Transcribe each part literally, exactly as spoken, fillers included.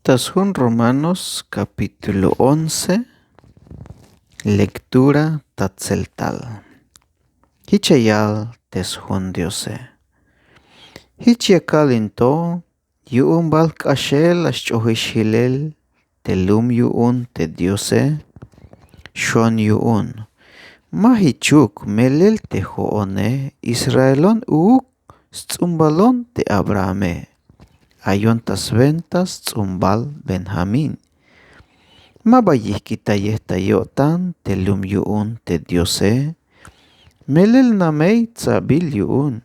Ta sjun Romanos kapítulo once. Lektura ta tseltal. Jich ya yal te sjun Diose: Jich ya kal in to: Yu'un bal jk'axel la xch'ojix jilel te lum yu'un te Diose. Xon yu'un, ma jichuk melel te jo'one Israelon uuk sts'umbalon te Abrahame. Ayon ta swenta sts'umbal Benjamín. Ma ba yijk'itayej ta yo'tan te lum yu'un te Diose. Melel namey ts'abil yu'un.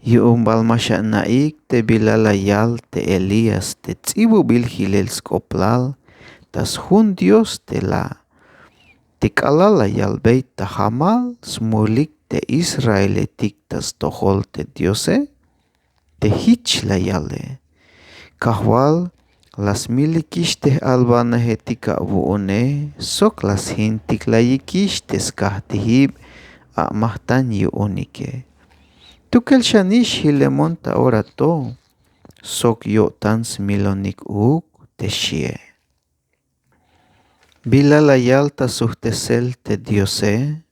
Yu'un bal ma xana'ik te bila la yal te Elías te ts'ibubil jilel sk'oplal ta sjun Dios te la, te k'alal la yalbey ta jamal smulik te israeletik ta stojol te Diose. Te jich la yale: Kajwal, la smilikix te j'alwanejetik awu'une sok la sjintiklayikix te skajtijib amajtan yu'unike. Tukel xanix jilemon ta ora to sok yo'tan smilonik uuk, te xie. Bila la yal ta sujtesel te Diose.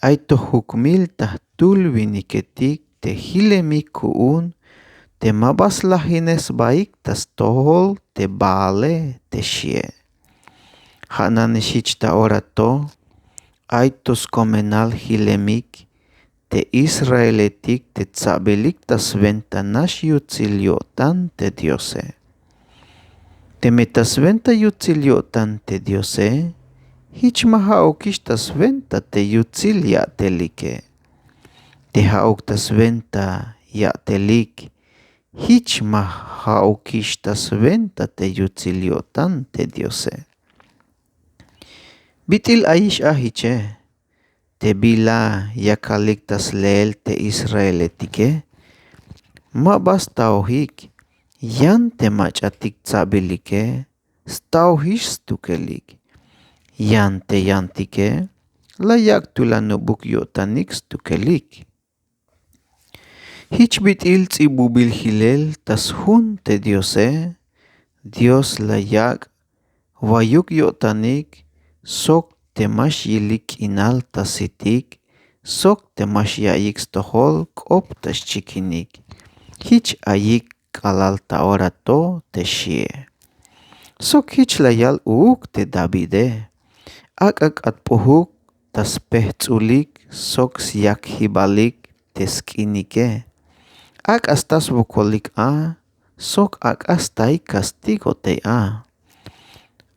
Ay to jukmil ta jtul winiketik te jilemik ku'un te ma ba slajinej sbaik ta stojol te Baale, te xie. Ja' nanix jich ta ora to ay to skomenal jilemik te israeletik te ts'abilik ta swenta nax yutsil yo'tan te Diose. Teme ta swenta yutsil yo'tan te Diose, jich ma ja'ukix ta swenta te yutsil ya'telike. Te ja'uk ta swenta ya'telik, jich ma ja'ukix ta swenta te yutsil yo'tan te Diose. Bit'il ayix a jiche. Te bila yakalik ta sleel te israeletike, ma ba staojik. Yan te mach'atik ts'abilike staojix stukelik. Yan te yantike la yak' tulanubuk yo'tanik stukelik. Jich bit'il ts'ibubil jilel ta sjun te Diose. Dios la yak' wayuk yo'tanik sok te ma xyilik k'inal ta sitik sok te ma xya'iyik stojol k'op ta xchikinik. Jich ayik k'alal ta ora to, te xie. Sok jich la yal uuk te Davide: Ak'a k'atp'ujuk ta spejts'ulik sok syakjibalik te sk'inike. Ak'a sta swokolik a sok ak'a staik kastigo tey a.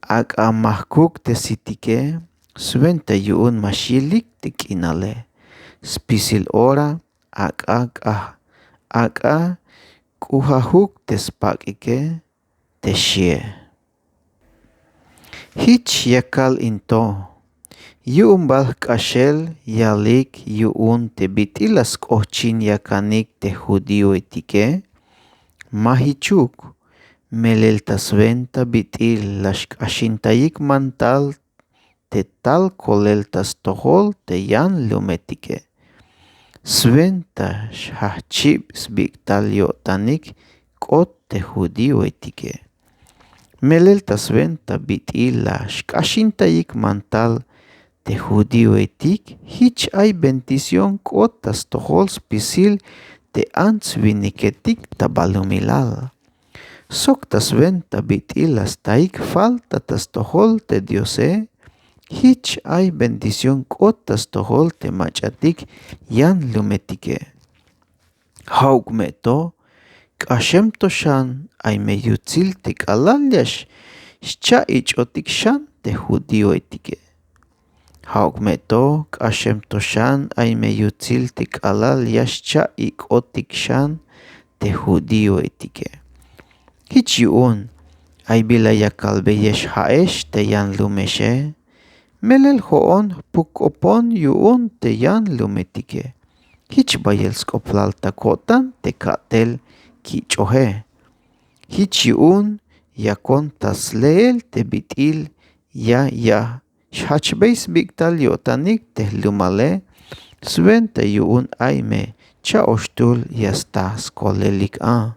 Ak'a majkuk te sitike swenta yu'un ma xyilik te k'inale. Spisil ora ak'a k'aj, ak'a k'ujajuk te spak'ike, te xie. Jich ya kal in to: Yu'un bal jk'axel yalik yu'un te bit'il la sk'ojchin yakanik te judioetike? Ma jichuk. Melel ta swenta bit'il la xk'axintayik mantal te tal kolel ta stojol te yan lumetike. Swenta xjajchib sbik'tal yo'tanik k'ot te judioetike. Melel ta swenta bit'il la xk'axintayik mantal te judioetik, jich ay bendición k'ot ta stojol spisil te ants winiketik ta balumilal. Sok ta swenta bit'il la staik falta ta stojol te Diose, jich ay bendición k'ot ta stojol te mach'atik yan lumetike. Ja'uk me to k'axem to xan ay me yutsil te k'alal ya xcha' ich'otik xan te judioetike. Ja'uk me to k'axem to xan ay me yutsil te k'alal ya xcha' ik'otik xan te judioetike. Jich yu'un ay bila ya kalbeyex ja'ex te yan lumexe. Melel jo'on jpuk-k'opon yu'un te yan lumetike. Jich bayel sk'oplal ta ko'tan te ka'tel kich'oje. Jich yu'un yakon ta sleel te bit'il ya ya xjachbey sbik'tal yo'tanik te jlumale, swenta yu'un ay me cha'oxtul ya sta skolelik a.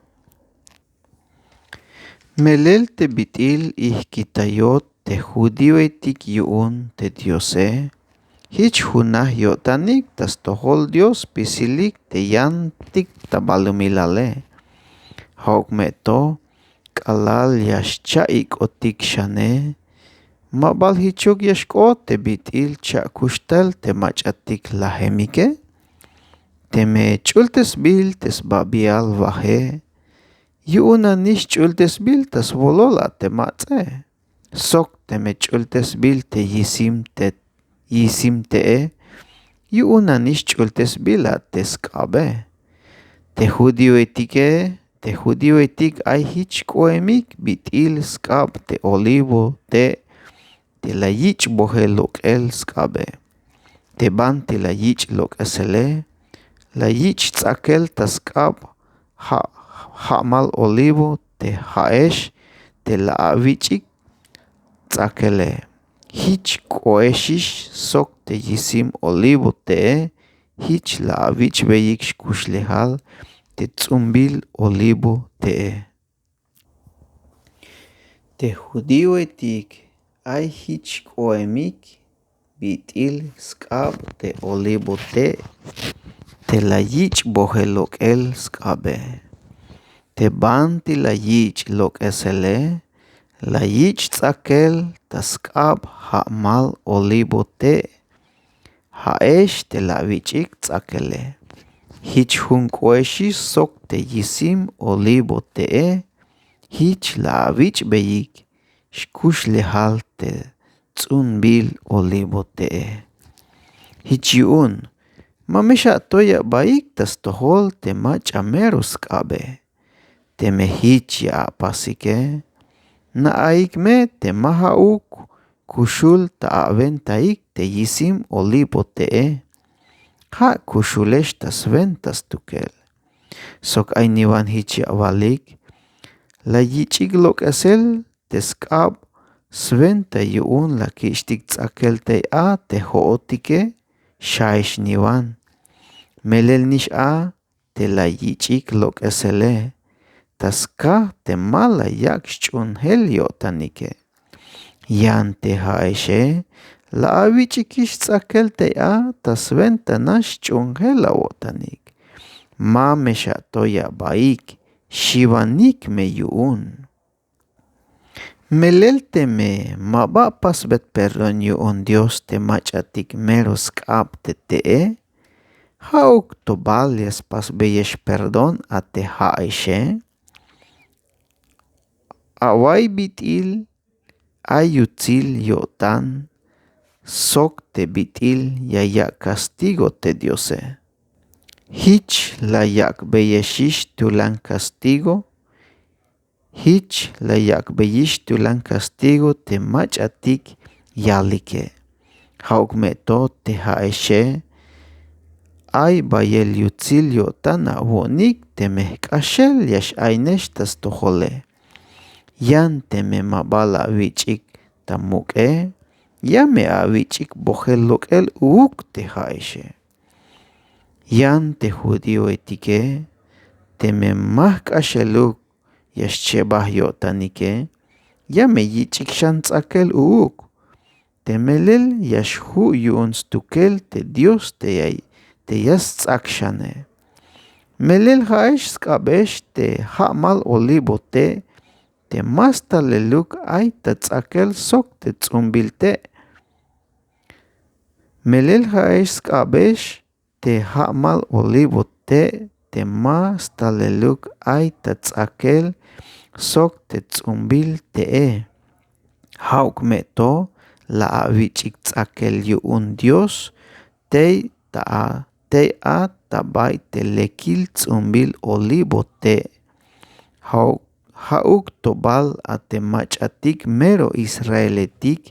Melel te bit'il ijkitayot te judioetik yu'un te diose, jich junaj yo'tanik ta stojol dios spisilik te yantik ta balumilale. Ja'uk me to k'alal ya xcha'ik'otik xane, ma bal jichuk ya xk'ot te bit'il cha'kuxtal te mach'atik lajemike? Teme ch'ultesbil te sbabial waje, yu'un nanix ch'ultesbil ta swolol a te mats'e. Sok teme ch'ultesbil te yisim te yisim te'e, yu'un nanix ch'ultesbil a te sk'abe. Te judioetike te judioetik ay jich k'oemik bit'il sk'ab te olivo te' te la yich' bojel lok'el sk'abe. Te banti la yich' lok'esele, la yich' ts'akel ta sk'ab ja' ja'mal olivo te ja'ex te la awich'ik ts'akele. Jich k'oexix sok te yisim olivo te'e, jich la awich'beyik xkuxlejal te ts'umbil olivo te'e. Te judioetik ay jich k'oemik bit'il sk'ab te olivo te' te la yich' bojel lok'el sk'abe. Te banti la yich' lok'esele, la yich' ts'akel ta sk'ab ja'mal olivo te' ja'ex te la awich'ik ts'akele. Jich jun k'oexix sok te yisim olivo te'e, jich la awich'beyik xkuxlejal te ts'unbil olivo te'e. Jich yu'un ma me xatoy abaik ta stojol te mach'a mero sk'abe. Teme jich ya apasike, na'aik me te ma ja'uk kuxul ta awentaik te yisim olivo te'e. Ja' kuxulex ta swenta stukel. Sok ay niwan jich ya awalik, la yich'ik lok'esel te sk'ab swenta yu'un la kich'tik ts'akel tey a te jo'otike. Xaex niwan, melel nix a te la yich'ik lok'esele ta skaj te ma la yak' xch'uunjel yo'tanike. Yan te ja'exe la awich'ikix ts'akel tey a ta swenta nax xch'uunjel awo'tanik. Ma me xatoy abaik, xiwanik me yu'un. Melel teme ma ba apasbey perdón yu'un dios te mach'atik mero sk'ab te te'e, ja'uk to bal ya spasbeyex perdón a te ja'exe. Away bit'il ay yutsil yo'tan sok te bit'il ya yak' kastigo te diose. Jich la yak'beyexix tulan kastigo. Jich la yak'beyix tulan kastigo te mach'atik yalike. Ja'uk me to te ja'exe, ay bayel yutsil yo'tan awo'nik teme jk'axel ya x'ainex ta stojole. Yan teme ma bal awich'ik ta muk'e, ya me awich'ik bojel lok'el uuk te ja'exe. Yan te judioetike teme ma jk'axeluk ya xchebaj yo'tanike, ya me yich'ik xan ts'akel uuk. Te melel ya xju' yu'un stukel te dios te ya te ya sts'ak xane. Melel ja'ex sk'abex te ja'mal olivo te' te ma staleluk ay ta ts'akel sok te ts'umbil te'. Melel ja'ex sk'abex te ja'mal olivo te' te ma staleluk ay ta ts'akel sok te ts'umbil te'e. Ja'uk me to la awich'ik ts'akel yu'un dios tey ta a tey a ta bay te lekil ts'umbil olivo te'. Ja'uk ja'uk to bal a te mach'atik mero israeletik.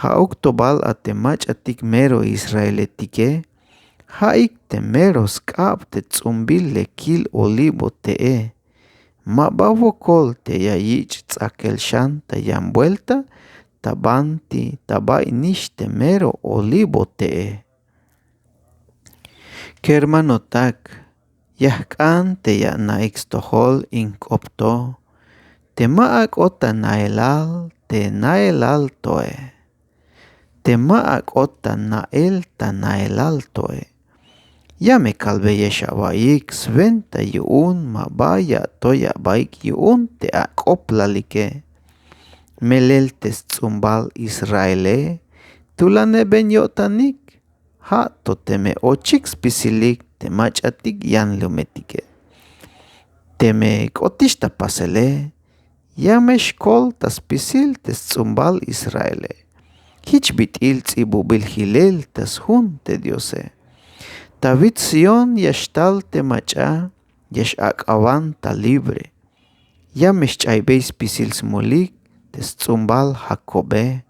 Ja'uk to bal a te mach'atik mero israeletike. Ja'ik te mero sk'ab te ts'umbil lekil olivo te'e. Ma ba wokol te ya yich' ts'akel xan ta yan buelta ta banti ta bay nix te mero olivo te'e. Kermanotak, ya jk'an te ya ana'ik stojol in k'op to. Te ma ak'ot ta naelal te naelal toe. Te ma ak'ot ta nael ta naelal toe. Ya me kalbeyex abaik swenta yu'un ma ba ya atoy abaik yu'un te ak'oplalike. Melel te sts'umbal israele tulaneben yo'tanik. Ja' to teme ochik spisilik te mach'atik yanlumetike. Teme k'otix ta pasele ya me xkol ta spisil te sts'umbal israele. Jich bit'il ts'ibubil jilel ta sjun te diose. Ta wits sión ya xtal te mach'a ya x'ak'awan ta libre. Ya me xch'aybey spisil smulik te sts'umbal jakobe.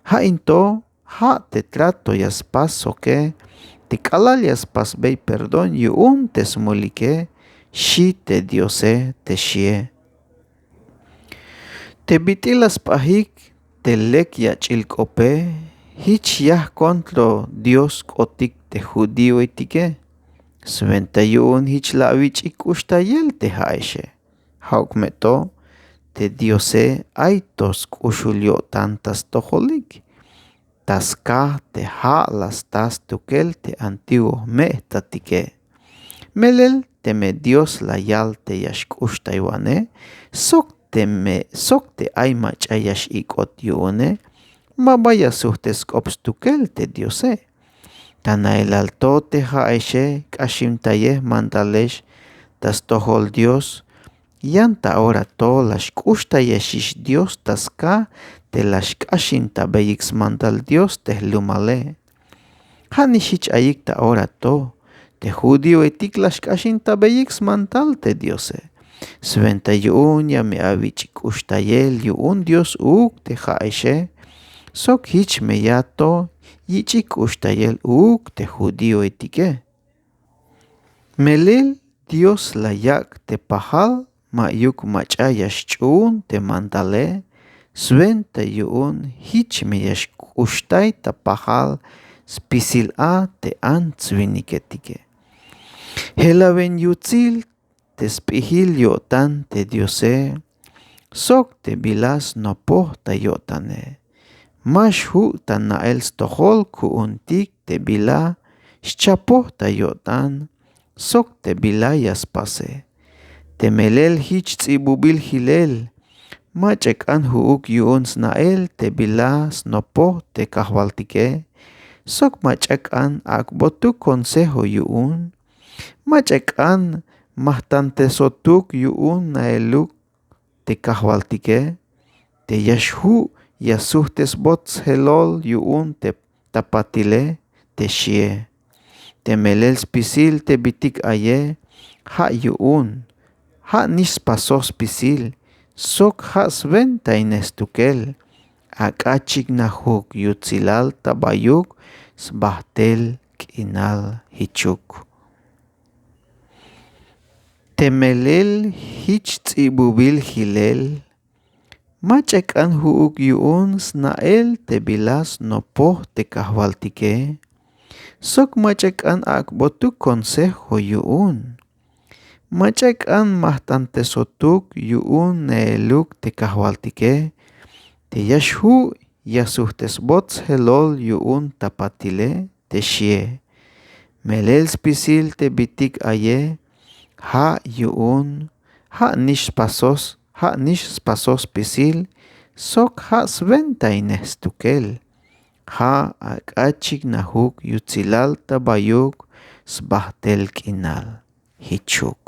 Ja' in to ja' te trato ya spas soke te k'alal ya spasbey perdón yu'un te smulike. Xi' te diose te xie. Te bit'il la sp'ajik te lek yach'il k'ope. Jich yajkontro dios k'otik te judíoetike. Swenta yu'un jich la awich'ik k'uxtayel te ja'exe. Ja'uk me to te diose ay to sk'uxul yo'tan ta stojolik. Ta skaj te ja' la sta stukel te antiguo jme'jtatike. Melel teme dios la yal te ya xk'uxtaywanej sok teme sok te ay mach'a ya x'ik'ot yu'unej. Ma ba ya sujt'es sk'op stukel te diose. Ta naelal to te ja'exe k'axintayej mandalex ta stojol dios. Yan ta ora to la xk'uxtayexix dios ta skaj te la xk'axintabeyik smantal dios te jlumale. Ja' nix jich ayik ta ora to te judíoetik la xk'axintabeyik smantal te diose. Swenta yu'un ya me awich'ik k'uxtayel yu'un dios uuk te ja'exe. Sok jich me ya to yich'ik k'uxtayel uuk te judíoetike. Melel dios la yak' te pajal ma'yuk mach'a ya xch'uun te mandale. Swenta yu'un jich me ya xk'uxtay ta pajal spisil a te ants-winiketike. Jelawen yutsil te sp'ijil yo'tan te diose. Sok te bila snopoj ta yo'tane. Ma xju' ta na'el stojol ku'untik te bila xchapoj ta yo'tan sok te bila ya spase. Te melel jich ts'ibubil jilel mach'a k'an ju'uk yu'un sna'el te bila snopoj te kajwaltike. Sok mach'a k'an ak'botuk konsejo yu'un mach'a k'an majtantesotuk yu'un naeluk te kajwaltike. Te ya xju' ya sujt'esbot sjelol yu'un te ta patile te xie. Te melel spisil te bitik aye ja' yu'un ja' nix spasoj spisil sok ja' swentainej stukel. Ak'a chiknajuk yutsilal ta bayuk sbajt'el k'inal jichuk. Te melel jich ts'ibubil jilel mach'a k'an ju'uk yu'un sna'el te bila snopoj te kajwaltike. Sok mach'a k'an ak'botuk konsejo yu'un mach'a k'an majtantesotuk yu'un neeluk te kajwaltike. Te ya xju' ya sujt'esbot sjelol yu'un ta patile te xie. Melel spisil te bitik aye ja' yu'un ja' nix spasos ja' nix spasos spisil sok ja' swentainej stukel. Ja' ak'a chiknajuk yutsilal ta bayuk sbajt'el k'inal jichuk.